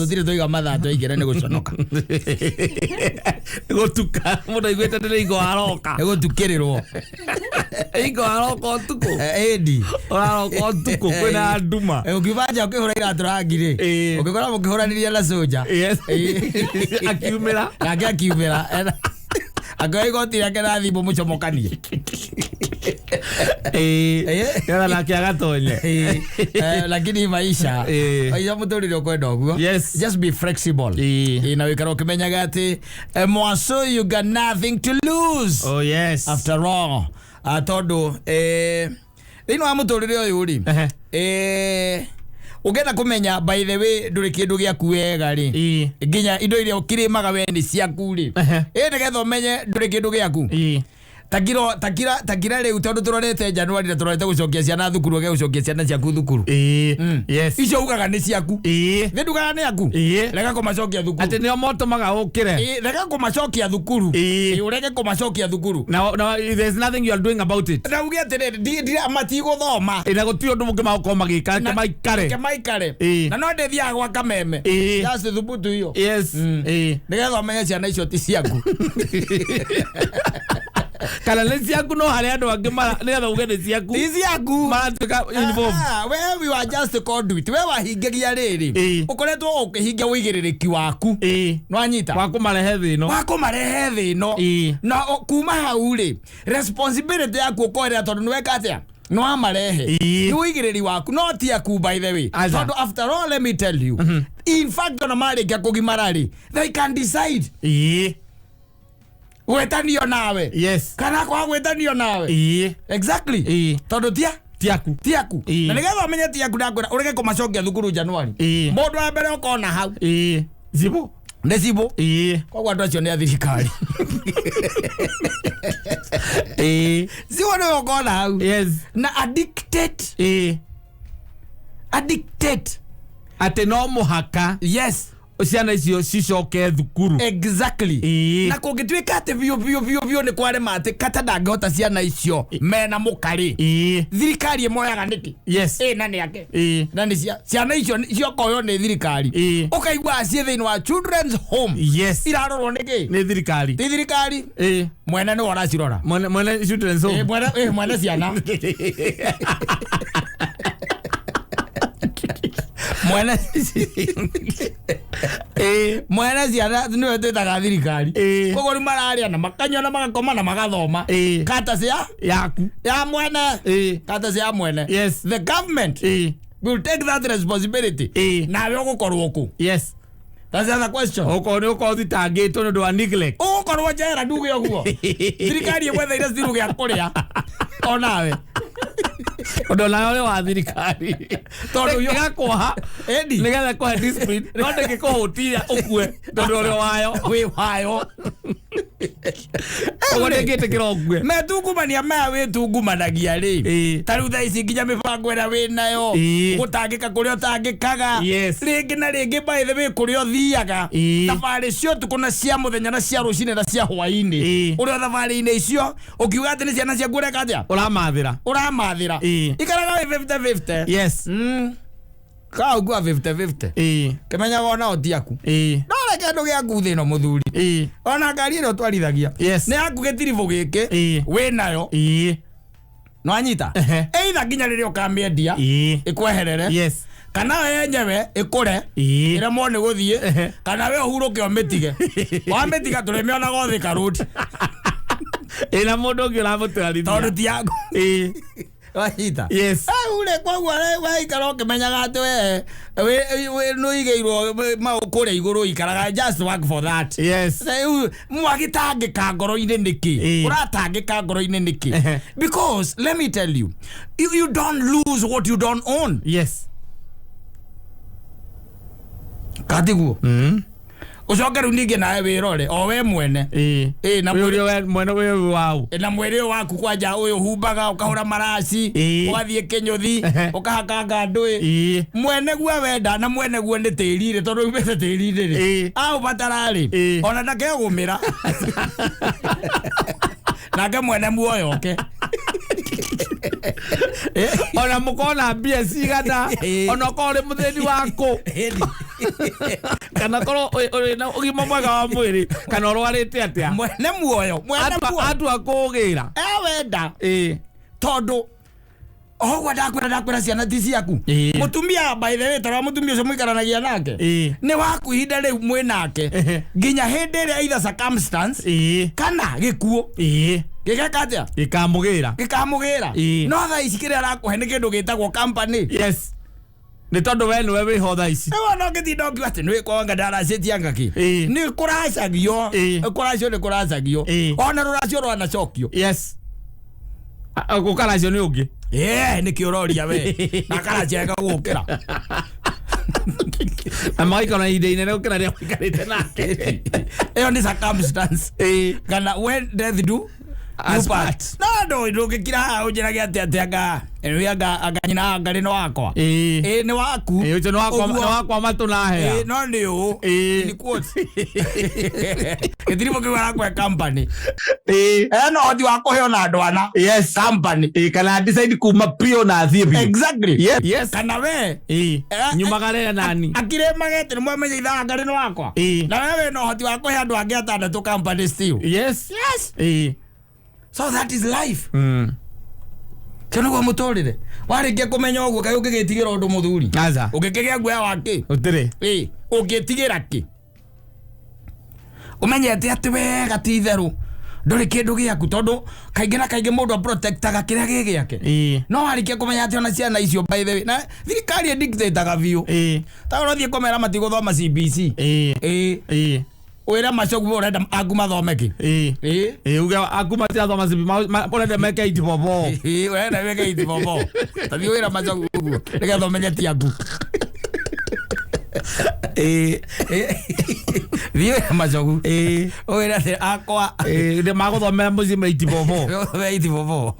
Tũtirĩ twaiga mathaa twaingĩra nĩ gũconoka. Nĩ gũtuka mũndũ aiguĩte nĩ ingo aroka. Nĩ gũtukĩrĩrwo. Ingo aroka ũtukũ. Ĩndi. Ũraroka ũtukũ kwĩna nduma. Ũkiuma nja ũkĩhũra iratũ rangi rĩ, ũgĩkora mũkĩhũranĩria na soja. Akiumĩra. Nake akiumĩra. Akĩoya igoti rĩake na thimũ mũcomokanie. Nĩgetha nake agatonye. Lakini maisha maisha mũtũrĩre ũkwenda ũguo. Just be flexible. Na wĩikara ũkĩmenyaga atĩ mwaco, you got nothing to lose. Oh yes. After all, tondũ thĩinĩ wa mũtũrĩre ũyũ rĩ, ũngĩenda kũmenya, by the way, ndũrĩ kĩndũ gĩaku wega rĩ, nginya indo iria ũkĩrĩmaga we nĩ ciaku rĩ, nĩgetha ũmenye ndũrĩ kĩndũ gĩaku, takiro takira takira rĩu, tondũ tũrorete January na tũrorete gũcokia ciana thukuru, ũge gũcokia ciana ciaku thukuru. Icio ugaga nĩ ciaku. Nĩ ndugaga nĩ aku. Rega kũmacokia thukuru. Atĩ nĩo motũmaga ũkĩre. Rega kũmacokia thukuru. Ũrege kũmacokia thukuru. Now there's nothing you are doing about it. Na uge atĩrĩrĩ, matigũthoma. Na gũtirĩ ũndũ mũngĩ magũkorwo magĩka, reke maikare. Reke maikare. Na no ndĩthiaga gwa kameme. Just thubutu hiyo. Nĩgetha ũmenye ciana icio ti ciaku. Kana nĩ ciaku, no harĩ andũ angĩ nĩgetha uge nĩ ciaku Ti ciaku. Maratuĩka involved. Ah, we you are just a conduit. We wahingagia rĩrĩ, ũkoretwo ũkĩhingia ũigĩrĩrĩki waku. Nĩwanyita? Wa kũmarehe thĩ ĩno. Wa kũmarehe thĩ ĩno. Na kuma hau rĩ, responsibility yaku ũkoerera, tondũ nĩweka atĩa, nĩwamarehe. Nĩ ũigĩrĩri waku, no ti aku, by the way. Aca. Tondũ after all, let me tell you, in fact, ona marĩkia kũgimara rĩ, they can decide gwĩtanio nawe kana kwaga gwĩtanio nawe. Exactly. Tondũ tia Ti aku. Ti aku. Na nĩgetha ũmenye ti aku, ndakwĩra ũrege kũmacokia thukuru January. Mũndũ wa mbere ũkona hau Zibo. Nĩ cibũ. Koguo andũ acio nĩ a thirikari. Cibũ nĩwe ũkona hau na addicted. Addicted. Atĩ no mũhaka ciana icio cicoke thukuru. Na kũngĩtuĩka atĩ biũ biũ biũ biũ nĩ kwarema, atĩ kata ndangĩhota ciana icio mena mũkarĩ, thirikari ĩmoyaga nĩkĩ? Na nĩ ake. Na nĩ ciana icio ciokoywo nĩ thirikari. Ũkaigua ciĩ thĩinĩ wa children's home. Irarorwo nĩkĩ? Nĩ thirikari. Ti thirikari. Mwene nĩwe ũracirora. Mwene children's home. Mwene ciana, mwene ciana nĩwe twĩtaga thirikari. Koguo rĩu mararĩa na makanyua na magakoma na magathoma kata cia yaku. Ya mwene. Kata cia mwene. The government will take that responsibility. Nawe ũgũkorwo kũ? That's the other question. Okorwo nĩ ũkorwo thitangĩtwo nĩ ũndũ wa neglect. Ũgũkorwo njera, nduge ũguo thirikari ĩgwetheire ciru gĩa kũrĩa onawe. Ũndũ onawe ũrĩ wa thirikari. Tondũ ĩgakuoha Edi. nĩgetha kũhe discipline, no ndĩngĩkũhũtia ũkue tondũ ũrĩ wayo. Wĩ wayo. Ũguo ndĩngĩtĩkĩra ũkue. Metungumania maya wĩtungumanagia rĩ, ta rĩu thaa ici nginya mĩbango ĩrĩa wĩ nayo, gũtangĩka kũrĩa ũtangĩkaga rĩngĩ na rĩngĩ, by the way, kũrĩa ũthiaga, thabarĩ cia ũtukũ na cia mũthenya na cia rũcinĩ na cia hwainĩ, ũrĩa thabarĩ-inĩ icio ũkiuga atĩ nĩ ciana ciaku, ũreka atĩa? Ũramathĩra. Ũramathĩra. Ikaraga wĩ 50-50. Kaugua 50-50, kĩmenyaga onao ti aku. No reke kĩndũ gĩaku thĩ ĩno, mũthuri. Ona ngari ĩrĩa ũtwarithagia nĩ yaku, gĩtiribũ gĩkĩ wĩ nayo. Nwanyita? Either nginya rĩrĩa ũkamĩendia ĩkweherere, kana we yenyewe ĩkũre, ĩremwo nĩ gũthiĩ, kana we ũhurũke ũmĩtige. Wamĩtiga, tũrĩmĩonaga Thika Road. Ĩna mũndũ ũngĩ ũramũtwarithia. Tondũ ti yaku. Wanyita? Yes. Rĩu koguo waikara ũkĩmenyaga atĩ we nĩũigĩirwo mau kũrĩa igũrũ, ikaraga, just work for that. Rĩu mwagĩtangĩka ngoro-inĩ nĩkĩ? Ũratangĩka ngoro-inĩ nĩkĩ? Because let me tell you, you don't lose what you don't own. Katiguo ũcoke rĩu ningĩ nawe wĩrore o we mwene. Na Wĩ ũrĩa we mwene wĩ wau. Na mwĩrĩ ũyũ waku kwanja ũyũ humbaga, ũkahũra maraci, ũgathiĩ kĩnyũthi, ũkahakanga ndũĩ, mwene guo wenda na mwene guo nĩ tĩri rĩ, tondũ umĩte tĩri-inĩ rĩ, aũbatara rĩ, ona ndakegũmĩra nake mwene muoyo oke. Ona mũkona mbia cigana, ona ũkorwo ũrĩ mũthĩni waku. Ĩni. Kana korwo ũrĩ na ũgima mwega wa mwĩrĩ kana ũrwarĩte atĩa. Mwene muoyo, mwene muoyo. Atua kũgĩra. Ewenda. Tondũ oguo ndakwĩra ciana ti ciaku. Mũtumia by the way tarora mũtumia ũcio mũikaranagia nake. Nĩ waku ihinda rĩu mwĩ nake. Nginya hĩndĩ ĩrĩa either circumstance kana gĩkuũ. Gĩgeka atĩa? Gĩkamũgĩra. Gĩkamũgĩra. No thaa ici kĩrĩa arakũhe nĩ kĩndũ gĩtagwo company. Yes. Nĩ tondũ we nĩwe wĩho thaa ici. Rĩu ona ũngĩtinda ũkiuga atĩ nĩ kwanga ndaracĩtie anga kĩ. Nĩ kũracagio. Kũracio nĩ kũracagio. Ona rũracio rwanacokio. Yes. Gũkaracio nĩ ũngĩ. Nĩkĩ ũroria we? Na karacia gagũkĩra. Na magaikara ihinda inene gũkĩra rĩrĩa maikarĩte nake. Ĩyo nĩ circumstance. Kana when death do As part. No ndũngĩkira haha ũnjĩrage atĩ atĩ anga ĩno anga nyina anga nĩ wakwa. Nĩ waku. Ũcio nĩ wakwa, nĩ wakwa matũ na hea. No nĩ ũũ. Nĩ quotes. Gĩtiribũ kĩu arakũhe company. Ena ũhoti wa kũheo na andũ ana. Yes. Company. Kana decide kuma biũ na athiĩ biũ. Exactly. Yes. Yes. Kana we. Nyumagare nani. Akire magete nĩ mwamenya ithaa anga nĩ wakwa. Na we wĩna ũhoti wa kũhe andũ angĩ atandatũ company still. Yes. Yes. So that is life. Kĩo nĩguo mũtũrĩre. Warĩkia kũmenya ũguo kaĩ ũngĩgĩtigĩra ũndũ mũthuri. Aca. Ũngĩkĩgĩa guoya wa kĩ? Gũtirĩ. Ũngĩtigĩra kĩ? Ũmenyete atĩ wega ti itherũ ndũrĩ kĩndũ gĩaku tondũ kaingĩ na kaingĩ mũndũ aprotectaga kĩrĩa gĩ gĩake. No warĩkia kũmenya atĩ ona ciana icio by the way, na thirikari ĩdictataga biũ. Ta ũrathiĩ kũmera matigũthoma CBC. Wĩra macogu ũrenda aku mathome kĩ? Uge aku matirathoma CBC, ũrenda meke itibobo. Ũrenda meke itibobo. Ta thiĩ wĩra macogu ũguo, nĩgetha ũmenye ti aku. Thiĩ wĩra macogu. Ũwĩre atĩ akwa. Nĩ magũthomera mũciĩ me itibobo. Magũthomera itibobo.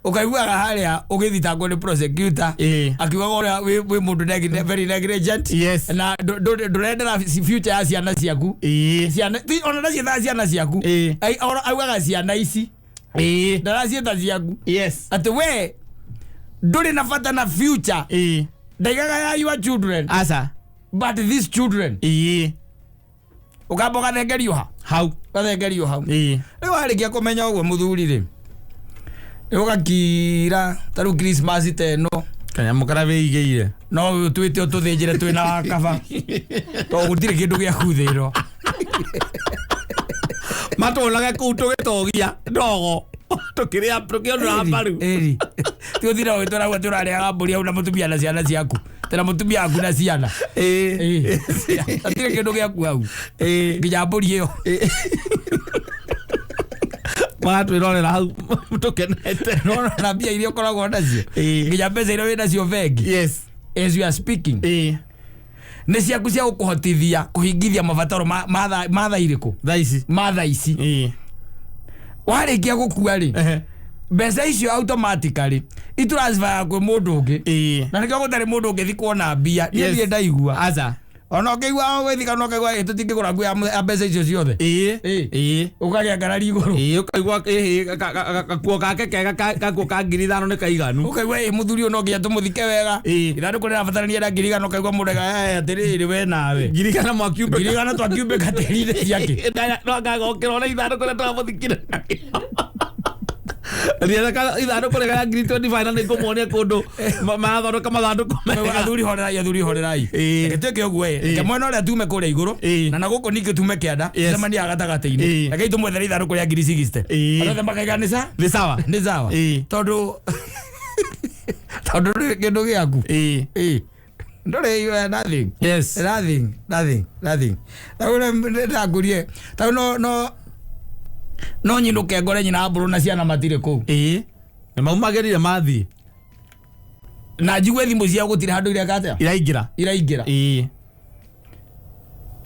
Ũkaiguaga harĩa ũgĩthitangwo nĩ prosecutor. Akiugaga ũrĩa wĩ mũndũ very negligent. Yes. Na ndũrendera future ya ciana ciaku. Ciana, ti, ona ndaciĩtaga ciana ciaku. Ai, ora, augaga ciana ici. Ndaraciĩta ciaku. Yes. Atĩ we ndũrĩ na bata na future. Ndaigaga ya your children. Aca. But these children. Ũkamba ũgathengerio ha? Hau. Ũgathengerio hau. Rĩu warĩkia kũmenya ũguo mũthuri rĩ, ũgakira ta rĩu Christmas ta ĩno. Kanyamũ karĩa wĩigĩire. No ũtuĩte ũtũthĩnjĩre twĩna wa kaba. Tondũ gũtirĩ kĩndũ gĩa kuthĩrwo. Matũnage kũu tũgĩtogia ndogo. Tũkĩrĩa, tũkĩonora mbaru. Ĩri. Ti ũthire ũgĩtwĩra ũguo tũrarĩaga mbũri hau na mũtumia na ciana ciaku. Tena mũtumia waku na ciana. Hatirĩ kĩndũ gĩaku hau. Nginya mbũri ĩyo. Magatwĩrorera hau tũkenete. No, na mbia iria ũkoragwo nacio. Nginya mbeca iria wĩ nacio bengi. Yes. As you are speaking. Nĩ ciaku cia gũkũhotithia kũhingithia mabataro ma thaa irĩkũ? Thaa ici. Ma thaa ici. Warĩkia gũkua rĩ, mbeca icio automatically itransfer kwĩ mũndũ ũngĩ. Na nĩkĩo gũtarĩ mũndũ ũngĩthiĩ kuona mbia. Niĩ Yes. ndirĩ ndaigua. Aca. Ona ũkĩigua ũgĩthika no ũkaigua, tũtingĩgũra nguo ya mbeca icio ciothe. Ũkagĩa ngarari igũrũ. Ũkaigua, gakuo gake kega gakuo ka ngiri ithano nĩ kaiganu. Ũkaigua, mũthuri ũyũ no nginya tũmũthike wega. Ithandũkũ rĩrabatarania na ngiri igana, ũkaigua mũndũ ega, atĩrĩrĩ, we nawe. Ngiri igana mwakiumbĩka. Ngiri igana twakiumbĩka tĩri-inĩ ciake. No angagokĩra ona ithandũkũ rĩrĩa tũramũthikire. Rĩrĩa ithandũkũ rĩega ya ngiri 25 na nĩngũmuonia kũndũ marathondeka mathandũkũ mega. Athuri horerai, athuri horerai. Reke twĩke ũguo, Reke mwena ũrĩa tume kũrĩa igũrũ, na gũkũ ningĩ tume kĩanda, Yes. tũcemanie haha gatagatĩ-inĩ. Rekei tũmwethere ithandũkũ rĩa ngiri 60. Andũ othe makaiga nĩ sa? Nĩ sawa. Nĩ sawa. Tondũ ndũrĩ kĩndũ gĩaku. Ndũrĩ, you are nothing. Yes. Nothing, nothing, nothing. Ta rĩu nĩ ndakũrie. Ta rĩu no, no nyinũke ngore nyina mbũrũ na ciana matirĩ kũu. Nĩ maumagĩrire mathiĩ. Na njigue thimũ ciao gũtirĩ handũ ireka atĩa? Iraingĩra. Iraingĩra.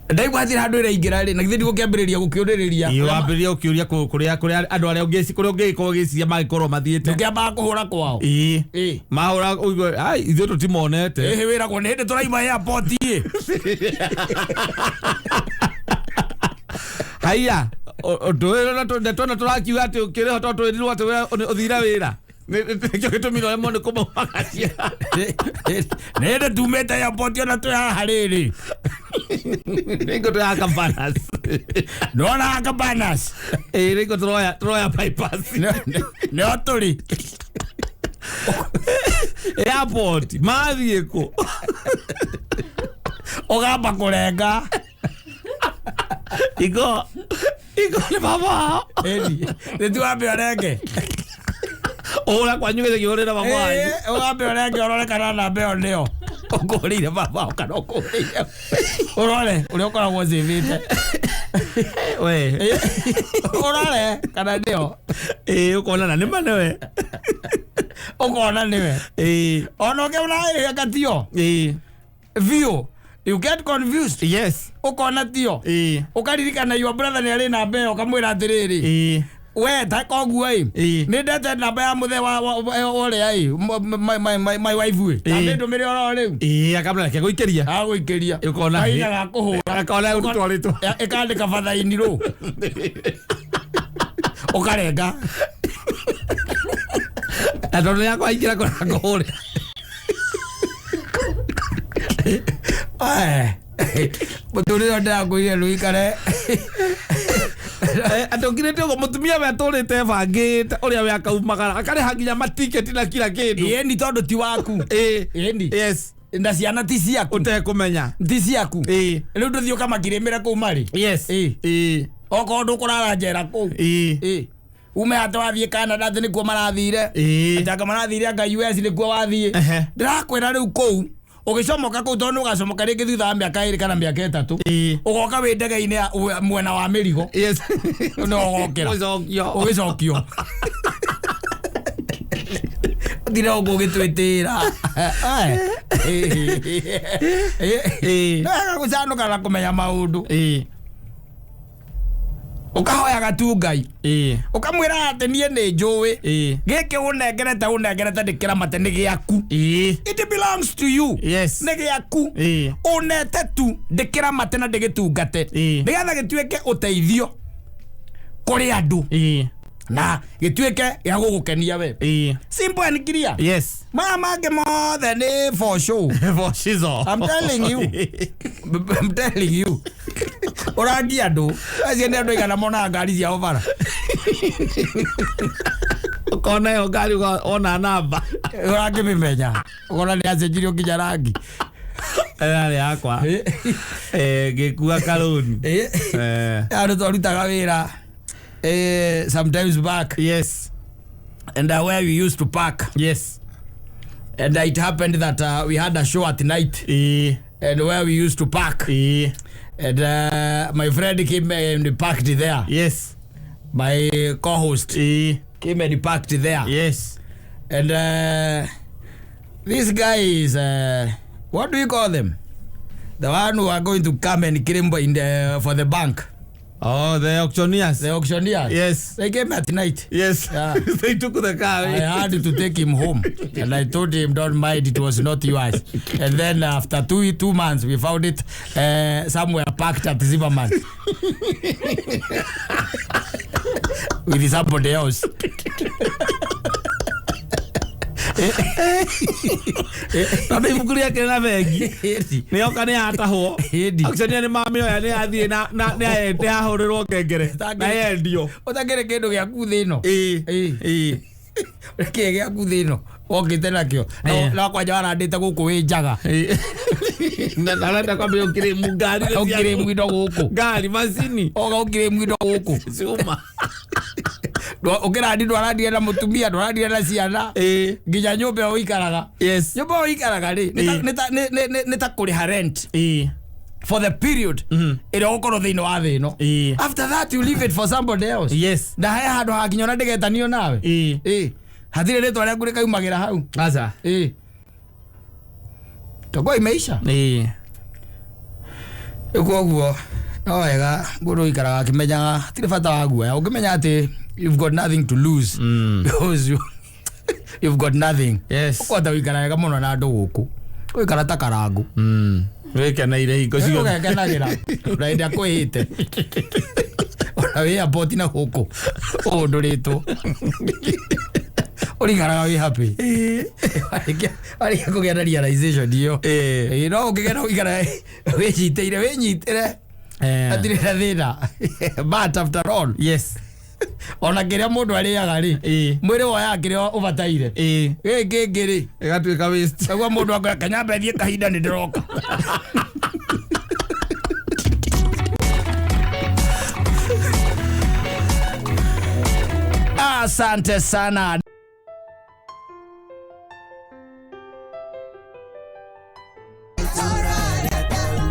Ndaigua hatirĩ handũ iraingĩra rĩ, na githĩ ndigũkĩambĩrĩria gũkĩũrĩrĩria. Wambĩrĩria gũkĩũria kũrĩa, kũrĩa andũ arĩa ũngĩci-, kũrĩa ũngĩgĩkorwo ũgĩciria mangĩkorwo mathiĩte. Ndũkĩambaga kũhũra kwao. Mahũra ũigue, ai, ithuĩ tũtimonete. Ĩhĩ, wĩragwo nĩ hĩndĩ tũraima airport ĩ. Haiya, ũndũ ũyũ na ndeto ĩno tũrakiuga atĩ ũkĩrĩho tondũ twĩrirwo atĩ we ũthire wĩra. Nĩkĩo gĩtũmire ũremwo nĩ kũmaumagaria. Nĩ ndĩ tumĩte airport ona twĩ haha rĩrĩ. Nĩngũ tũroya Cabanas. Nona Cabanas. Ĩĩ, nĩngũ tũroya bypass. Nĩho tũrĩ. Airport mathiĩ kũ? Ũgamba kũrenga. Iko iko nĩ baba wao. Ĩni nĩ tu wambe ũrenge. Ũhũra kwanyu gĩthĩ kĩhũrĩra baba wanyu. Ĩĩ, ũgambe ũrenge ũrore kana namba ĩyo nĩyo ũkũhũrĩire baba wao kana ũkũhũrĩire, ũrore ũrĩa ũkoragwo ũcĩvĩte. We. Ũrore kana nĩyo. Ĩĩ, ũkona na nĩma nĩwe. Ũkona nĩwe. Ona ũkĩona ĩka tio. Biũ you get confused. Ũkona tio. Ũkaririkana your brother nĩ arĩ namba ĩyo, ũkamwĩra atĩrĩrĩ, we ta koguo ĩ, nĩ ndete namba ya mũthee wa ũrĩa ĩ, my wife ĩ, na ndũmĩre oro rĩu. Ĩĩ, akamwĩra reke gũikĩria. Agũikĩria. Ũkona kahinya ga kũhũra. Akona ũtwarĩtwo. Ĩkandĩka bathaini rũ, ũkarenga. Na tondũ nĩ yakwa aingĩra kũrĩa kũhũre. Mũtũrĩre ndĩrakwĩrire rũikare. Atĩ ũkirĩte ũguo, mũtumia we atũrĩte ebangĩte ũrĩa we akaumagara, akarĩha nginya matiketi na kila kĩndũ. Ĩni, tondũ ti waku. Ĩni. Na ciana ti ciaku. Ũtekũmenya. Ti ciaku. Rĩu ndũthiĩ ũkamakirĩmĩre kũu marĩ. Okorwo ndũkũrara njera kũu. Ĩĩ, ume atĩ wathiĩ Canada, atĩ nĩkuo marathire. Atĩ anga marathire anga US nĩkuo wathiĩ. Ndĩrakwĩra rĩu kũu ũgĩcomoka kũu, tondũ nĩũgacomoka rĩngĩ thutha wa mĩaka 2 kana mĩaka 3. Ũgoka wĩ ndege-inĩ ya mwena wa mĩrigo. Nĩ ũgokĩra. Ũcokio. Ũgĩcokio ũtire ũguo ũgĩtwĩtĩra. Nĩwega gũcanũka na kũmenya maũndũ. Ũkahoyaga tu Ngai. Ũkamwĩra atĩ niĩ nĩ njũĩ gĩkĩ ũnengerete, ũnengerete ndĩkĩramate, nĩ gĩaku. It belongs to you. Nĩ gĩaku. Ũnete tu ndĩkĩramate na ndĩgĩtungate, nĩgetha gĩtuĩke ũteithio kũrĩ andũ na gĩtuĩke gĩa gũgũkenia we. Simple and clear. Maya mangĩ mothe nĩ for show. For shizzle. I'm telling you. I'm telling you. Ũrangi andũ acio nĩ andũ aigana monaga ngari ciao bara. Ũkona ĩyo ngari ona namba. Ũrangĩmĩmenya, ũkona nĩ acenjirio nginya rangi. Ĩrarĩ yakwa. Ngĩkua karũni. Andũ twarutaga wĩra sometimes back and where we used to park and it happened that we had a show at night and where we used to park and my friend came and parked there. My co-host came and parked there. And these guys, what do you call them? The one who are going to come and claim in the, for the bank. Oh, the auctioneers. The auctioneers. They came at night. Yeah. They took the car. I had to take him home. And I told him, "Don't mind, it was not yours." And then after 2 months, we found it somewhere parked at Zimmerman with somebody else. Tondũ ibuku rĩake na bengi nĩ yoka nĩ yatahwo. Auctioneer nĩ mamĩoya, nĩ yathiĩ na nĩ yahũrĩrwo ngengere na yendio. Ũtakĩrĩ kĩndũ gĩaku thĩ ĩno. Kĩ gĩaku thĩ ĩno wokĩte nakĩo? No kwanja warandĩte gũkũ wĩ njaga. Na arenda kwambia ũkĩrĩmu ngari nĩ ciaku. Ũkĩrĩmu indo gũkũ. Ngari macini. Oga ũkĩrĩmu indo gũkũ. Cuma. Ũkĩrandi ndwarandire na mũtumia, ndwarandire na ciana, nginya nyũmba ĩyo ũikaraga. Nyũmba ĩyo ũikaraga rĩ, nĩ ta kũrĩha rent for the period ĩrĩa ũgũkorwo thĩinĩ wa thĩ ĩno. After that you leave it for somebody else. Na he handũ hakinya ona ndĩgetanio nawe. Ĩĩ, hatirĩ rĩtwa rĩaku rĩkaumagĩra hau. Aca. Ĩĩ, tokuwa imeisha. Rĩu koguo no wega mũndũ ũikaraga akĩmenyaga hatirĩ bata wa guoya, ũngĩmenya atĩ you've got nothing to lose, because you've got nothing. Ũkũhota gũikara wega mũno na andũ gũkũ, ũikara ta karangũ. Wĩkeneire hingo ciothe. Ũgekenagĩra na hĩndĩ ĩrĩa kwĩhĩte, ona wĩ airport na gũkũ ũhũndũrĩtwo. Ũrikaraga wĩ happy. Warĩkia kũgĩa na realization ĩyo. Ĩĩ. Ĩĩ, no ũngĩgĩa na ũikara wĩnyitĩire wĩnyitĩre hatirĩ na thĩna. But after all, Yes. ona kĩrĩa mũndũ arĩaga rĩ, mwĩrĩ woyaga kĩrĩa ũbataire. Gĩkĩ kĩngĩ rĩ, Ĩgatuĩka waste. nĩguo mũndũ akwĩra kanyambe thiĩ kahinda nĩ ndĩroka. Asante sana.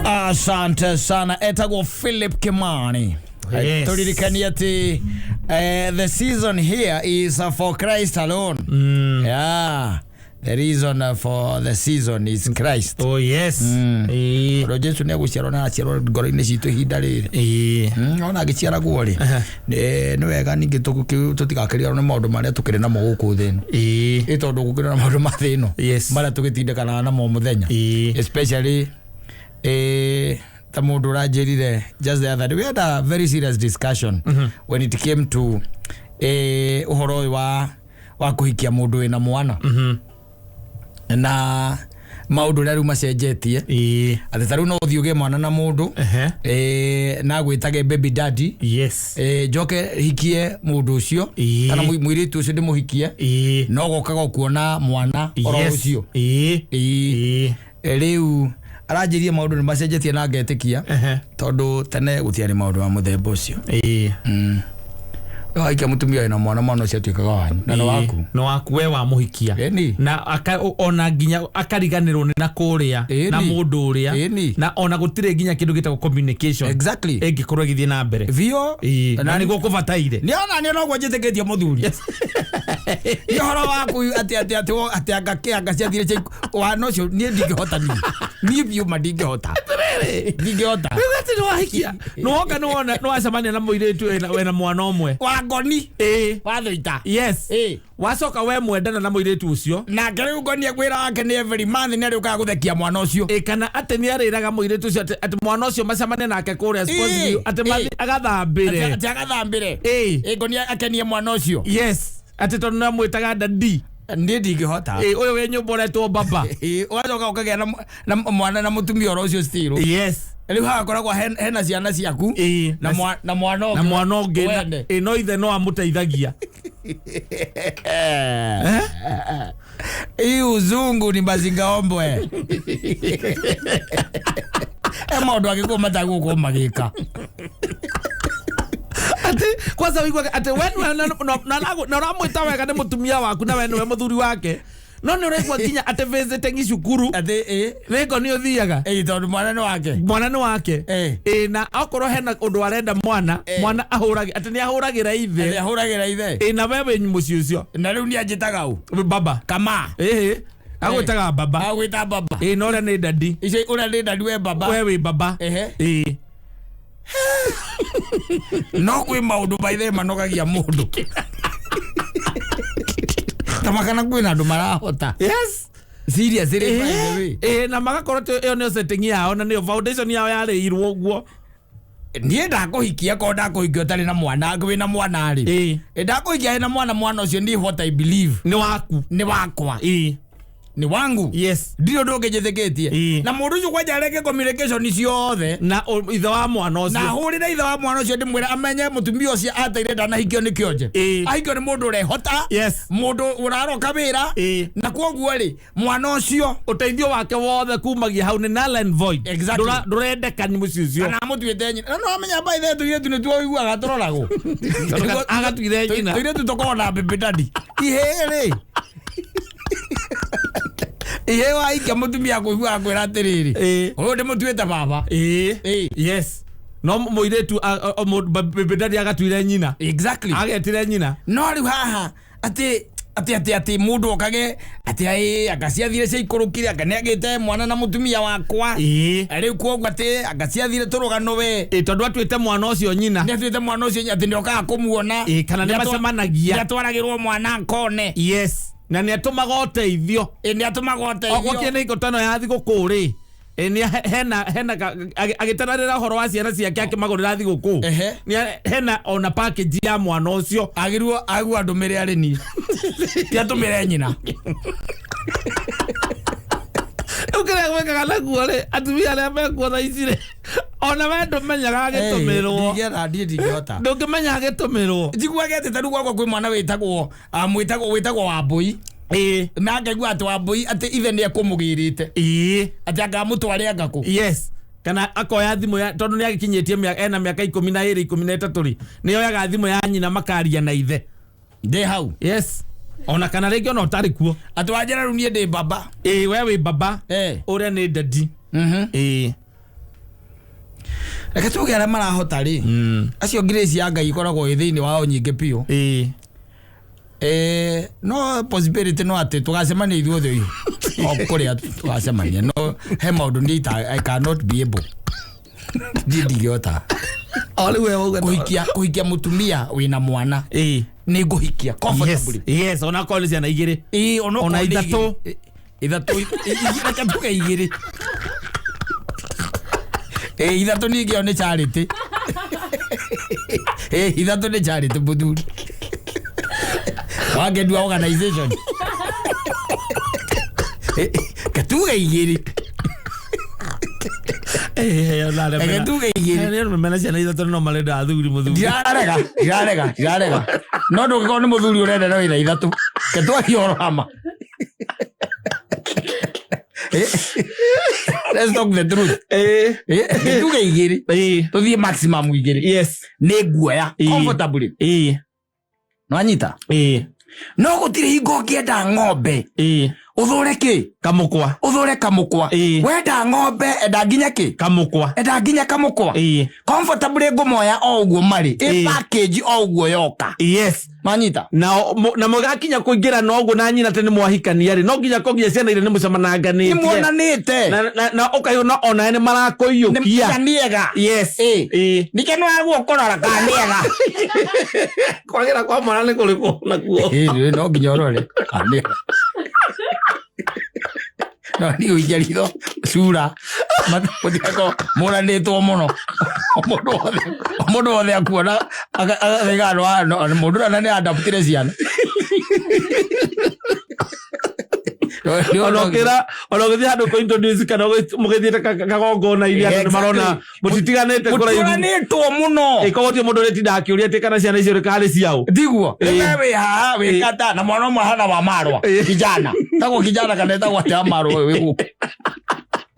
Asante sana. Etagwo Philip Kimani. Yes. Turirikanie ati the season here is for Christ alone. Yeah. The reason for the season is Christ. Oh yes. Ĩĩ. Tondũ Jesu nĩ egũciarwo na aciarwo ngoro-inĩ citũ ihinda rĩrĩ. Ĩĩ. Ona agĩciaragwo rĩ, nĩ wega ningĩ tũtigakĩriganĩrwo nĩ maũndũ marĩa tũkĩrĩ namo gũkũ thĩ ĩno. Ĩĩ. Ĩ tondũ gũkĩrĩ na maũndũ ma thĩ ĩno Yes. marĩa tũgĩtindĩkanaga namo mũthenya. Ĩĩ. Especially ta mũndũ ũranjĩrire just the other day, we had a very serious discussion when it came to ũhoro ũyũ wa kũhikia mũndũ wĩna mwana na maũndũ ũrĩa rĩu macenjetie. Ĩĩ. Atĩ ta rĩu no ũthiĩ ũgĩe mwana na mũndũ na agwĩtage baby daddy, Yes. njoke hikie mũndũ ũcio kana mũirĩtu ũcio ndĩmũhikie, no gokaga kuona mwana oro ũcio. Ĩĩ. Ĩĩ. Ĩĩ. Rĩu aranjĩrie maũndũ nĩ macenjetie na ngetĩkia tondũ tene gũtiarĩ maũndũ ma mũthemba ũcio. Ĩĩ. Waikia mũtumia wĩna mwana, mwana ũcio atuĩkaga wanyu na nĩ waku. Nĩ waku we wamũhikia. Ĩni. Na ona nginya akariganĩrwo nĩ na kũrĩa Ĩni. na mũndũ ũrĩa. Ĩni. Na ona gũtirĩ nginya kĩndũ gĩtagwo communication Exactly. ĩngĩkorwo ĩgĩthiĩ na mbere. Biũ. Ĩĩ. Na nĩguo kũbataire. Nĩ ona nĩ noguo njĩtĩkĩtie mũthuri. Nĩ ũhoro waku atĩ atĩ atĩ atĩ anga kĩ anga ciathire cia wana ũcio niĩ ndingĩhota niĩ. Niĩ biũ ma ndingĩhota. Ndingĩhota. Rĩu atĩ nĩ wahikia nĩwoka nĩwona nĩwacemania na mũirĩtu wĩna mwana ũmwe. Wa ngoni. Ĩĩ. Wa thũita. Yes. Ĩĩ. Wacoka we mwendana na mũirĩtu ũcio. Nake rĩu ngoni wĩra wake nĩ every month nĩ arĩũkaga gũthekia mwana ũcio. Ĩ, kana atĩ nĩ arĩraga mũirĩtu ũcio atĩ mwana ũcio macemanie nake kũrĩa sports Ĩĩ. view, atĩ mathiĩ agathambĩre. Atĩ agathambĩre. Ĩĩ. Ĩ, ngoni akenie mwana ũcio. Yes. Atĩ tondũ nĩ amwĩtaga daddy. Niĩ ndingĩhota. Ĩ, ũyũ wĩ nyũmba ũretwo baba. Ĩ, ũgacoka ũkagĩa na mwana na mũtumia oro ũcio still. Yes. Rĩu hagakoragwo hena ciana ciaku Ĩĩ. na na mwana ũngĩ Na mwana ũngĩ wene. ĩ, no ithe no amũteithagia. Hii uzungu ni mazingaombwe. E maũndũ angĩkorwo matagũkorwo magĩka. Atĩ kwanza wĩiguaga atĩ we nĩwe na ũramwĩta wega nĩ mũtumia waku na we nĩwe mũthuri wake, no nĩ ũraigua nginya atĩ visiting cukuru Atĩ ĩ nĩ ngoni ũthiaga. Ĩ, tondũ mwana nĩ wake. Mwana nĩ wake. Ĩ. Ĩ, na okorwo hena ũndũ arenda mwana, mwana ahũragĩ atĩ nĩ ahũragĩra ithe. Atĩ ahũragĩra ithe. Ĩ, na we wĩ mũciĩ ũcio. Na rĩu nĩ anjĩtaga ũ? Baba. Kama. Ĩhĩ. Agwĩtaga baba. Agwĩta baba. Ĩ, na ũrĩa nĩ daddy. Icio ũrĩa nĩ daddy we baba. We wĩ baba. Ehe. Ĩ. No kwĩ maũndũ maithe manogagia mũndũ. Ta makana kwĩna andũ marahota. Yes. Seriously, by the way. Ĩ, na magakorwo atĩ ĩyo nĩyo setting yao na nĩyo foundation yao yarĩirwo ũguo. Niĩ ndakũhikia korwo ndakũhikia ũtarĩ na mwana, wĩna mwana rĩ. Ĩ. Ĩ, ndakũhikia wĩna mwana, mwana ũcio niĩ what I believe Nĩ waku. nĩ wakwa. Ĩ. Nĩ wangu. Yes. Ndirĩ ũndũ ũngĩ njĩtĩkĩtie. Ĩ. Na mũndũ ũcio kwanja areke communication ciothe. Na ithe wa mwana Na ũcio. hũrĩre ithe wa mwana ũcio ndĩmwĩre amenye mũtumia ũcio ateire ndanahikio nĩ kĩonje. Ĩ. Ahikio nĩ mũndũ ũrehota. Yes. Mũndũ ũraroka wĩra. Ĩ. Na kwoguo rĩ, mwana ũcio Ũteithio wake wothe kumagia hau nĩ null and void. Exactly. Ndũrendeka nĩ mũciĩ ũcio. Kana amũtuĩte nyina. Na no amenya by the way tũirĩtu nĩtuo ũiguaga tũroragwo. Agatuire nyina. Tũirĩtu tũkoragwo na baby daddy. Ihĩĩ rĩ. Ihĩĩ waikia mũtumia akũiguaga kwĩra atĩrĩrĩ. Ĩ. Ũyũ ndĩmũtuĩte baba. Ĩ. Ĩ. Yes. No mũirĩtu baby daddy agatuire nyina. Exactly. Agetire nyina. No rĩu haha atĩ atĩ atĩ atĩ mũndũ okage atĩ aĩ anga ciathire ciaikũrũkire anga nĩagĩte mwana na mũtumia wakwa. Ĩ. Rĩu kwoguo atĩ anga ciathire tũrũgano we. Ĩ, tondũ atuĩte mwana ũcio nyina. Nĩ atuĩte mwana ũcio atĩ nĩokaga kũmuona. Ĩ, kana nĩ macemanagia. Nĩatwaragĩrwo mwana akone. Yes. Na nĩ atũmaga ũteithio. Ĩ, nĩ atũmaga Ogwakie ũteithio. nĩ ikotano ya thigũkũ rĩ. Ĩ, nĩ hena hena agĩtaranĩra ũhoro wa ciana ciake akĩmagũrĩra thigũkũ. Nĩ hena ona package ya mwana ũcio. Agĩrwo agua andũmĩre arĩ niĩ, ti atũmĩre nyina. Rĩu kĩrĩa gwĩkaga naguo rĩ, atumia arĩa mekuo thaa ici rĩ, ona we ndũmenyaga agĩtũmĩrwo. Ndingĩetha, ndiĩ ndingĩhota. Ndũngĩmenya agĩtũmĩrwo. Njiguage atĩ tarĩu gwakwa kwĩ mwana wĩtagwo mwĩtagwo wĩtagwo Wambũi, na ngaigua atĩ Wambũi atĩ ithe nĩ ekũmũgĩrĩte, atĩ angamũtware angakũ. Yes, kana akoya thimũ ya, tondũ nĩ agĩkinyĩtie ena mĩaka 12, 13 rĩ, nĩ oyaga thimũ ya nyina makaria na ithe. Ndĩ hau. Yes, ona kana rĩngĩ ona ũtarĩ kuo. Atĩ wanjĩra rĩu niĩ ndĩ baba. Ĩĩ, we wĩ baba. Ũrĩa nĩ daddy. Reke tuge arĩa marahota rĩ, acio grace ya Ngai ikoragwo ĩ thĩinĩ wao nyingĩ biũ. No possibility no atĩ tũgacemania ithuothe ũyũ o kũrĩa tũgacemania, no he maũndũ niĩ I cannot be able, niĩ ndingĩhota. O rĩu we wauga kũhikia mũtumia wĩna mwana. Nĩ ngũhikia comfortably. Yes, ona korwo nĩ ciana igĩrĩ. Ĩĩ, ona Ona okorwo nĩ ithatũ. igĩrĩ. Ithatũ, reke tuge igĩrĩ. Ĩĩ, ithatũ ningĩ ĩyo nĩ charity. Ĩĩ, ithatũ nĩ charity, mũthuri wangendua organization. Reke tuge igĩrĩ. Reke tuge igĩrĩ. Nĩ arũme mena ciana ithatũ no marenda athuri, mũthuri. Ndirarega, ndirarega, ndirarega, no ndũngĩkorwo nĩ mũthuri ũrenda na wĩna ithatũ, ke twarie ũhoro wa ma. Let's talk the truth. Tuge igĩrĩ, tũthiĩ maximum igĩrĩ. Nĩ nguoya comfortably. Nwanyita? No gũtirĩ hingo ũngĩenda ng'ombe ũthũre kĩ? Kamũkwa. Ũthũre kamũkwa. Wenda ng'ombe, enda nginya kĩ? Kamũkwa. Enda nginya kamũkwa. Comfortably ngũmoya o ũguo marĩ ĩ package o ũguo yoka. Nwanyita? Na na mũgakinya kũingĩra na ũguo na nyina atĩ nĩ mwahikania rĩ, no nginya kũnginya ciana iria nĩ mũcemananganĩtie. Nĩ muonanĩte. Na ũkaigua onawe nĩ marakũiyũkia. Nĩ niega. Nike nĩ wagwo kũrora kana nĩega. Kwagĩra kwa mwana nĩ kũrĩkũ nakuo? Ĩĩ, no nginya ũrore kana nĩega, no nĩ ũikia ritho cura mũtigakorwo mũranĩtwo mũno, mũndũ wothe akuona akaiga mũndũ ũrĩa nĩ adaptire ciana. Ona ũgĩthiĩ handũ kũ introduce kana mũgĩthiĩte kagongona-inĩ, andũ nĩ marona mũtitiganĩte kũraihu. Mũtũranĩtwo mũno. Ĩ, koguo ti mũndũ ũrĩtinda akĩũria atĩ kana ciana icio karĩ ciao. Tiguo we wĩ haha wĩ kata na mwana ũmwe hana wa marwa kijana tagwo kijana kana etagwo atĩa wa marwa wĩ gũkũ?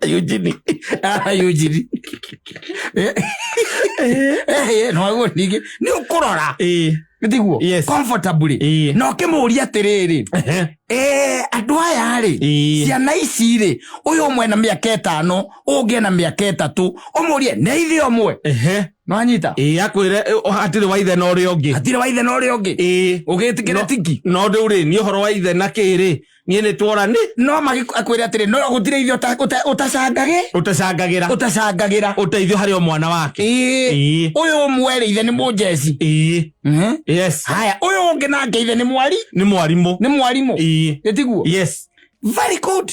Eugene. Ah, Eugene. No guo ningĩ nĩ ũkũrora, tiguo? Comfortably. Na ũkĩmũria atĩrĩrĩ, andũ aya rĩ, ciana ici rĩ, ũyũ ũmwe na mĩaka 5, ũngĩ na mĩaka 3, ũmũrie nĩ ithe ũmwe. Nĩwanyita? Ĩĩ, akwĩre hatirĩ wa ithe na ũrĩa ũngĩ. Hatirĩ wa ithe na ũrĩa ũngĩ. Ũgĩtĩkĩre tiki. No rĩu rĩ, niĩ ũhoro wa ithe na kĩrĩ, niĩ nĩ twora nĩ No akwĩre atĩrĩ, no gũtirĩ ithe ũtacangagĩ ũtacangagĩra. Ũtacangagĩra. Ũteithio harĩ o mwana wake. Ũyũ ũmwe rĩ, ithe nĩ mũnjeci. Haya, ũyũ ũngĩ nake ithe nĩ mwari. Nĩ mwarimũ. Nĩ mwarimũ. Ĩtiguo? Yes. Very good.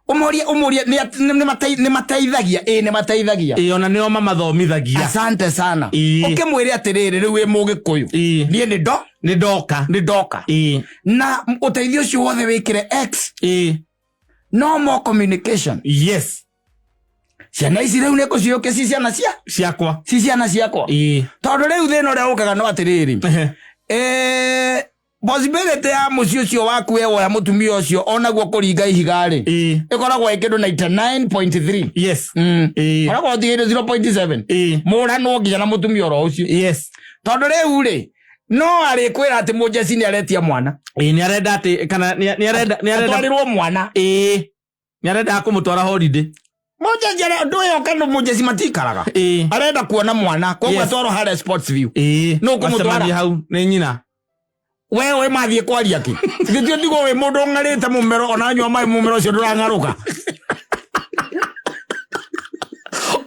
Ũmũrie nĩ mateithagia? Ĩĩ, nĩ mateithagia. Ĩĩ, ona nĩo mamathomithagia. Asante sana. Ũkĩmwĩre atĩrĩrĩ, rĩu wĩ mũgĩkũyũ, niĩ nĩ ndo Nĩ ndoka. Nĩ ndoka. Na ũteithio ũcio wothe wĩkĩre x. No more communication. Ciana ici rĩu nĩ ngũciũkia ci ciana cia Ciakwa. Ci ciana ciakwa. Tondũ rĩu thĩna ũrĩa ũkaga no atĩrĩrĩ, possibility ya mũciĩ ũcio waku we woya mũtumia ũcio onaguo kũringa ihiga rĩ, ĩkoragwo ĩ kĩndũ 99.3. Koragwo ũtigĩire 0.7. Mũranwo nginya na mũtumia oro ũcio. Tondũ rĩu rĩ, no arĩkwĩra atĩ mũnjeci nĩ aretia mwana. Ĩĩ, nĩ arenda atĩ kana nĩ arenda atwarĩrwo mwana. Ĩĩ, nĩ arenda kũmũtwara holiday. Mũnjeci ndũ ĩyo kana mũnjeci matikaraga. Arenda kuona mwana, koguo atwarwo harĩa Sports View. Nũ ũkũmũtwara? Macemanie hau nĩ nyina. We wĩ mathiĩ kwaria kĩ? Gĩtio ndigwo wĩ mũndũ ũng'arĩte mũmero, ona nyua maĩ mũmero ũcio ndũrang'arũka.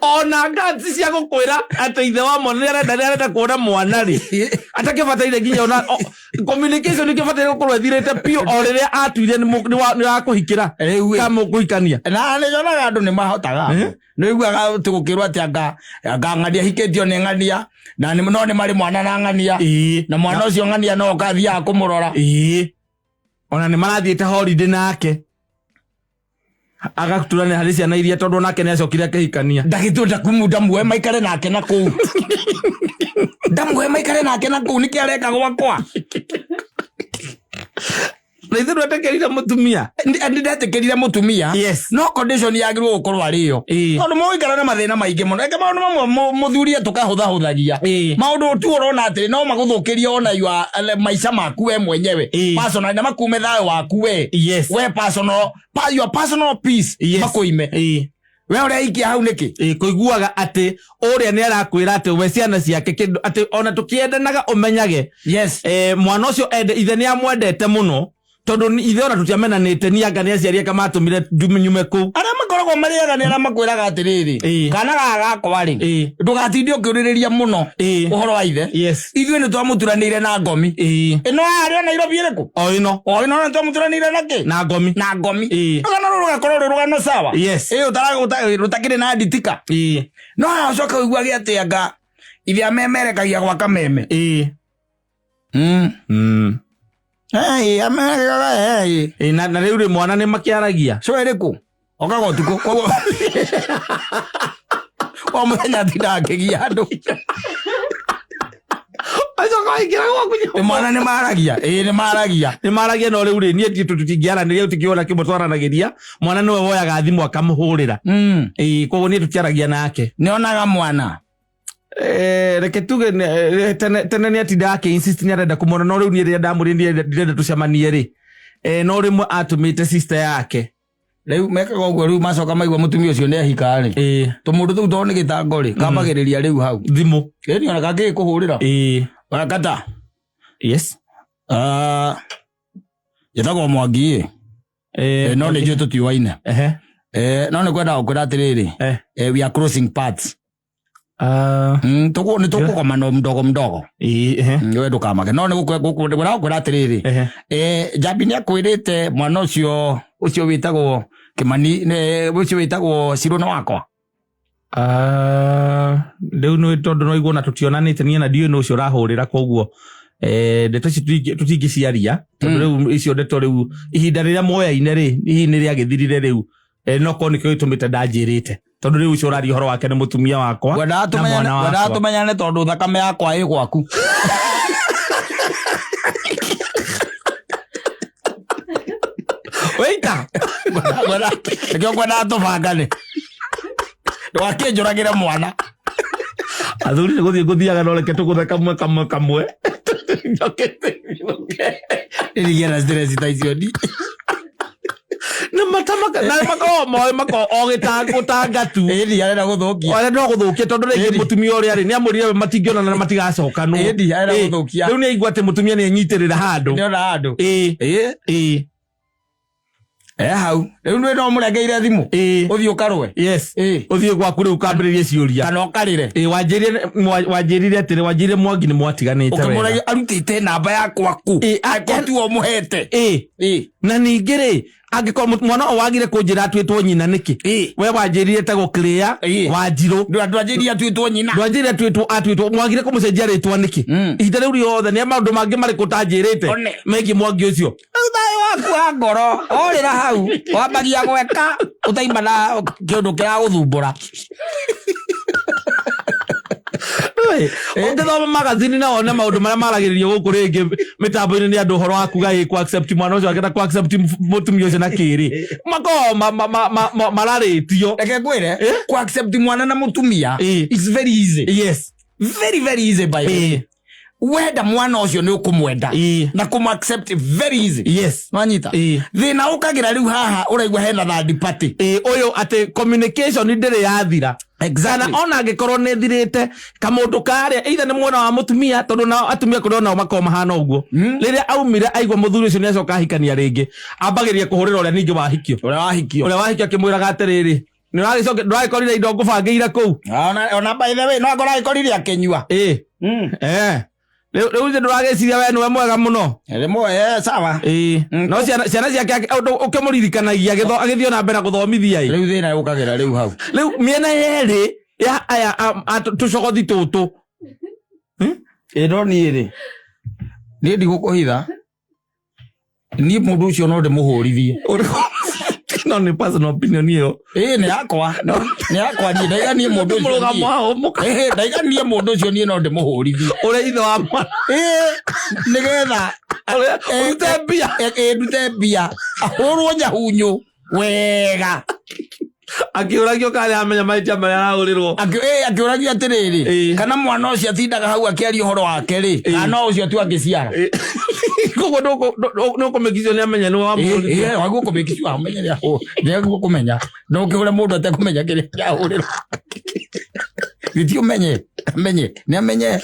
Ona ngatsi cia gũkwĩra atĩ ithe wa mwana nĩ arenda kuona mwana rĩ, atakĩbataire nginya ona communication ĩkĩbataire gũkorwo ĩthirĩte biũ o rĩrĩa atuire nĩ wa kũhikĩra. Rĩu ĩ. Kana mũkũhikania. Na nĩ nyonaga andũ nĩ mahotaga. Nĩ ũiguaga atĩ gũkĩrwo atĩ anga ng'ania hikĩtio nĩ ng'ania na no nĩ marĩ mwana na ng'ania, na mwana ũcio ng'ania no ũkathiaga kũmũrora. Ĩĩ, ona nĩ marathiĩte holiday nake agaturania harĩ ciana iria, tondũ onake nĩ acokire akĩhikania. Ndagĩtwo ndakumu ndamuhe maikare nake na kũu, ndamuhe maikare nake na kũu, nĩkĩ areka gwakwa? Na ithuĩ ndwetĩkĩrire mũtumia. Nĩ ndetĩkĩrire mũtumia. No condition yagĩrĩirwo gũkorwo arĩ yo, tondũ mũgũikara na mathĩna maingĩ mũno. Eke maũndũ mamwe mũthuri tũkahũthahũthagia maũndũ tu ũrona atĩrĩ no magũthũkĩrie ona yua maica maku we mwenyewe personal, na makume thayũ waku we we personal, your personal peace. Makũime. We ũreikia hau nĩkĩ? Ĩĩ, kũiguaga atĩ ũrĩa nĩ arakwĩra atĩ we ciana ciake kĩndũ atĩ ona tũkĩendanaga ũmenyage mwana ũcio ende ithe nĩ amwendete mũno, tondũ ithe ona tũtiamenanĩte ni anga nĩ aciari ake matũmire nyume kũu. Arĩa makoragwo marĩaga nĩ arĩa makwĩraga atĩrĩrĩ, kana gaka gakwa rĩ, ndũgatinde ũkĩũrĩrĩria mũno ũhoro wa ithe. Ithuĩ nĩ twamũturanĩire na ngomi. Ĩno yarĩ o Nairobi ĩrĩkũ? O ĩno. O ĩno nĩ twamũturanĩire na kĩ? Na ngomi. Na ngomi. Rũgano rũrũ rũgakorwo rwĩ rũgano sawa. Ĩĩ, rũtakĩrĩ na nditika. No haha ũcoke ũiguage atĩ anga ithe amemerekagia gwa kameme. Hey, hey. Ĩĩ, na rĩu rĩ mwana nĩ makĩaragia. So ĩrĩkũ okaga ũtukũ, koguo o mũthenya atindaga akĩgia andũ. Acoka waingĩra gwaku nyũmba. Mwana nĩ maragia, ĩĩ, nĩ maragia. Nĩ maragia, no rĩu rĩ niĩ tũtingĩaranĩria, tũtikĩona kĩmwe twaranagĩria. Mwana nĩwe woyaga thimũ akamũhũrĩra. Ĩĩ, koguo niĩ tũtiaragia nake. Nĩ onaga mwana? Reke tuge tene nĩ atindaga akĩ insist nĩ arenda kũmwona, no rĩu niĩ rĩrĩa ndamwĩrire niĩ ndĩrenda tũcemanie rĩ, no rĩmwe atũmĩte sister yake. Rĩu mekaga ũguo, rĩu macoka maigua mũtumia ũcio nĩ ahika rĩ, tũmũndũ tũu tondũ nĩ gĩtango rĩ, kambagĩrĩria rĩu hau. Thimũ. Ĩni ona kangĩgĩkũhũrĩra. Kata. Ah, njĩtagwo Mwangi ĩ. No nĩ njũĩ tũtiũaine. No nĩ kwendaga gũkwĩra atĩrĩrĩ, we are crossing paths. Nĩ tũkũgomana mdogo mdogo. We ndũkamake, no nĩ gũkwĩra atĩrĩrĩ, Njambi nĩ akwĩrĩte mwana ũcio wĩtagwo Kĩmani ũcio wĩtagwo Cirũ nĩ wakwa. Ah, rĩu nĩ tondũ no iguo na tũtionanĩte niĩ na ndiũĩ nũ ũcio ũrahũrĩra, koguo ndeto ici tũtingĩciaria tondũ rĩu icio ndeto rĩu ihinda rĩrĩa moyaine rĩ hihi nĩ rĩagĩthirire rĩu, no korwo nĩkĩo gĩtũmĩte ndanjĩrĩte, tondũ rĩu ũcio ũraria ũhoro wake nĩ mũtumia wakwa Ngwendaga na mwana ngwendaga wakwa. tũmenyane tondũ thakame yakwa ĩ gwaku. Wĩita. Nĩkĩo ngwendaga tũbangane, ndũgakĩnjũragĩre mwana. Athuri nĩ gũthiĩ ngũthiaga, no reke tũgũthe kamwe kamwe kamwe. Njokete nyũke. Nĩndigĩa na stress ta icio ni. Na matamaka na makoragwo moĩ makoragwo o gĩtanga tu. Ĩni arenda gũthũkia. Arĩa no gũthũkia, tondũ rĩngĩ mũtumia ũrĩa rĩ nĩ amwĩrire matingĩonana na matigacokanwo. Ĩni arenda gũthũkia. Rĩu nĩ aigua atĩ mũtumia nĩ enyitĩrĩra handũ. Nĩona handũ. Ĩĩ. Ĩĩ. E hau rĩu nĩ no mũrengeire thimũ. Ũthiĩ ũkarũe. Ũthiĩ gwaku rĩu ũkambĩrĩrie ciũria. Kana ũkarĩre. Ĩĩ, wanjĩrire atĩrĩ, wanjĩrire Mwangi nĩ mwatiganĩte wega. Ũkĩmũragia arutĩte namba yakwa kũ? Angĩkorwo tiwe ũmũhete. Na ningĩ rĩ, angĩkorwo mwana ũyũ wagire kũnjĩra atuĩtwo nyina nĩkĩ? We wanjĩrire etagwo Clear Wanjirũ. Ndwanjĩrire atuĩtwo nyina. Ndwanjĩrire atuĩtwo, mwagire kũmũcenjia rĩtwa nĩkĩ? Ihinda rĩu rĩothe nĩ maũndũ mangĩ marĩkũ ũtanjĩrĩte One. megiĩ Mwangi ũcio? Rĩu thayũ waku wa ngoro orĩra hau, wambagia gweka ũtaima na kĩũndũ kĩragũthumbũra. Ũngĩthoma magazini na wone maũndũ marĩa maragĩrĩrio gũkũ rĩngĩ mĩtambo-inĩ nĩ andũ ũhoro wa kuga ĩ ku accept mwana ũcio wake na ku accept mũtumia ũcio na kĩrĩ makoragwo mararĩtio. Reke ngwĩre, ku accept mwana na mũtumia it's very easy. Very very easy, by the way. Wenda mwana ũcio nĩ ũkũmwenda na kũmũ accept very easy. Nwanyita? Thĩna ũkagĩra rĩu haha ũraigua hena third party. Ĩĩ, ũyũ atĩ communication ndĩrĩ yathira. Kana ona angĩkorwo nĩ thirĩte kamũndũ karĩa either nĩ mwena wa mũtumia, tondũ nao atumia kũrĩ onao makoragwo mahana ũguo, rĩrĩa aumire aigua mũthuri ũcio nĩ acoka ahikania rĩngĩ, ambagĩrĩria kũhũrĩra ũrĩa ningĩ wahikio. Ũrĩa wahikio. Ũrĩa wahikio akĩmwĩraga atĩrĩrĩ, Nĩ ũragĩcoke ndũragĩkorire indo ngũbangĩire kũu. Ona by the way, no akorwo agĩkorire akĩnyua. Ĩĩ. Eh. Rĩu rĩu ithe ndũragĩciria we nĩwe mwega mũno. Rĩmwe sawa. Ĩĩ. Mm. No ciana ciake ũkĩmũririkanagia agĩthiĩ ona mbere na gũthomithia ĩ. Rĩu thĩna ũkagĩra rĩu hau. Rĩu mĩena yerĩ ya aya tũcogothi tũtũ. Ĩ no niĩ rĩ, niĩ ndigũkũhitha, niĩ mũndũ ũcio no ndĩmũhũrithie. No nĩ personal opinion ĩyo. Ĩĩ nĩ yakwa, nĩ yakwa niĩ ndaiga niĩ mũndũ ũcio Mũrũgamo niĩ. hau mũka. Ĩĩ ndaiga niĩ mũndũ ũcio niĩ no ndĩmũhũrithie. Ũrĩa ithe wa mwana. Ĩĩ nĩgetha Ũrĩa ũrute mbia. Ĩĩ ndute mbia, ahũrwo nyahunyu wega. Akĩũragio kana nĩaramenya mahĩtia marĩa arahũrĩrwo. Akĩũragio atĩrĩrĩ, kana mwana ũcio atindaga hau akĩaria ũhoro wake rĩ, kana no ũcio tu angĩciara. Koguo nĩũkũmĩkicwo nĩamenya nĩwe wamũhũrire. Waguo kũmĩkicwo amenye nĩaguo kũmenya. No ũkĩhũre mũndũ atekũmenya kĩrĩa kĩrahũrĩrwo. Gĩti ũmenye, amenye, nĩamenye.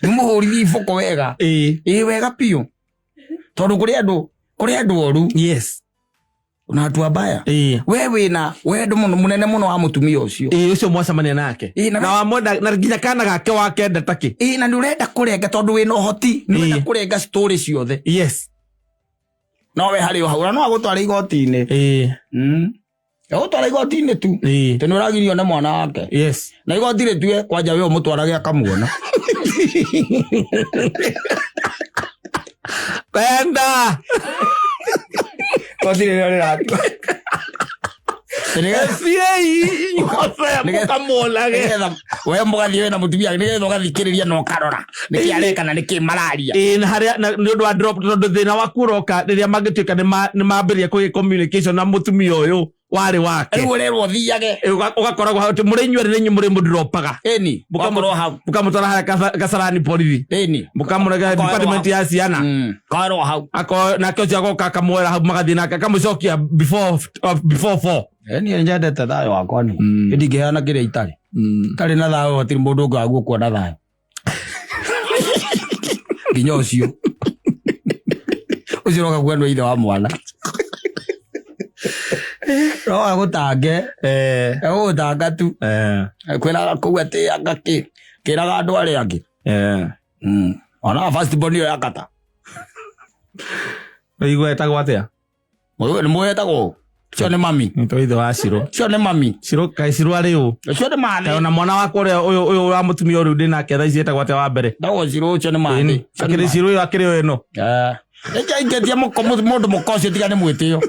Nĩũmũhũrithie iboko wega. Ĩĩ wega biũ. Tondũ kũrĩ andũ oru. Yes. Na watu wabaya. Ĩĩ. We wĩna wendo mũno mũnene mũno wa mũtumia ũcio. Ĩĩ ũcio mwacemania nake. Ĩĩ, Na wamwenda na nginya kana gake wakenda takĩ. Ĩĩ, na nĩũrenda kũrenga tondũ wĩna ũhoti, nĩũrenda kũrenga story ciothe. Yes. No we harĩ o hau, na no agũtware igoti-inĩ. Ĩĩ. Agũtwara igoti-inĩ tu. Ĩĩ. Tondũ nĩũragirio nĩ mwana wake. Yes. Na igoti rĩtue kwanja we ũmũtwarage akamuona. Kwenda. Igoti rĩrĩa rĩratua. Thiĩi inyuothe mũkamuonage. Nĩgetha we mũgathiĩ wĩna mũtumia nĩgetha ũgathikĩrĩria na ũkarora nĩkĩ areka na nĩkĩ mararia. Ĩĩ, na harĩa na nĩ ũndũ wa drop tondũ thĩna waku ũroka rĩrĩa mangĩtuĩka nĩ mambĩrĩria kũgĩa communication na mũtumia ũyũ warĩ wake. Rĩu ũrerwo ũthiage. Ĩ, ũgakoragwo hau atĩ mũrĩ inyuerĩ nĩ inyuĩ mũrĩ mũndropaga. Ĩni, ũgakorwo hau. Mũkamũtwara harĩa Kasarani borithi. Ĩni. Mũkamũrega department ya ciana. Kaerwo hau. Ako nake ũcio agoka akamwera hau magathiĩ nake akamũcokia before four. Niĩ nyendete thayũ wakwa niĩ. Ndingĩheana kĩrĩa itarĩ. Itarĩ na thayũ hatirĩ mũndũ ũngĩ waguo kuona thayũ. Nginya ũcio. Ũcio ũroka kuga nĩ ithe wa mwana. No agũtange. Egũgũtanga tu. Kwĩraga kũu atĩ anga kĩ. Kĩraga andũ arĩa angĩ. Ona first born ĩyo yakata. Ũigua etagwo atĩa? Nĩ mũĩ etagwo? Cio nĩ mami. Nĩ ithe wa Ciro. Cio nĩ mami. Ciro kaĩ Ciro arĩ ũ? Cio nĩ mathĩ. Kaĩ ona mwana wakwa ũrĩa ũyũ wa mũtumia ũrĩa ndĩ nake thaa ici etagwo atĩa wa mbere? Ndagwo Ciro ũcio nĩ mathĩ. Akĩrĩ Ciro ũyũ akĩrĩ o ĩno. Nĩkĩ aingetie mũndũ mũka ũcio tiga nĩ mwĩtĩo.